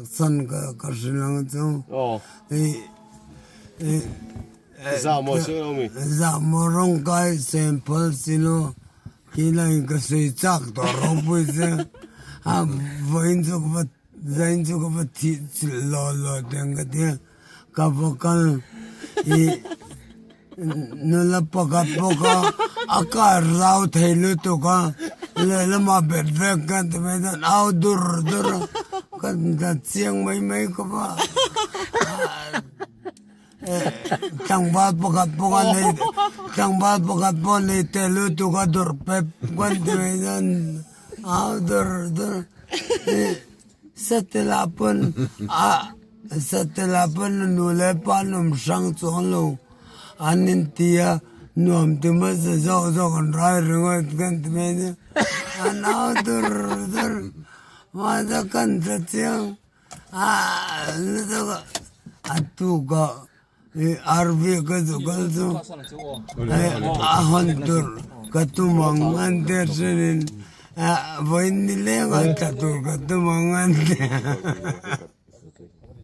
San ka ka hrilh ang chu. Zahmawh rawngkai semphal silo khi lain ka sawi chak tawh ropui che. A vawiin chu ka va zain chu ka va thih chilh law law teng ka tia ka va kal i Nula pakhat bawk a, a kar zau thei lutuk a, lehlamah bet vek ka ti mai chuan au dur dur a, ka la chiang mai mai khawp a. Tlangval pakhat pawh a nei, tlangval pakhat pawh a nei teh lutuk a dur pep ka ti mai chuan au dur dur a. Satela pawn a Satela pawn a nu leh pa an awm hrang chuang lo an inti a, nuam ti hmasa zawk zawk an rai ringawt kan ti mai nia, an au dur dur mahse kan hre chiang a lutuk a, a tukah i RV ka zu kal chu a hawn tur ka tum ang an ti a thenin vawiin ni leng a tla tur ka tum ang an ti a.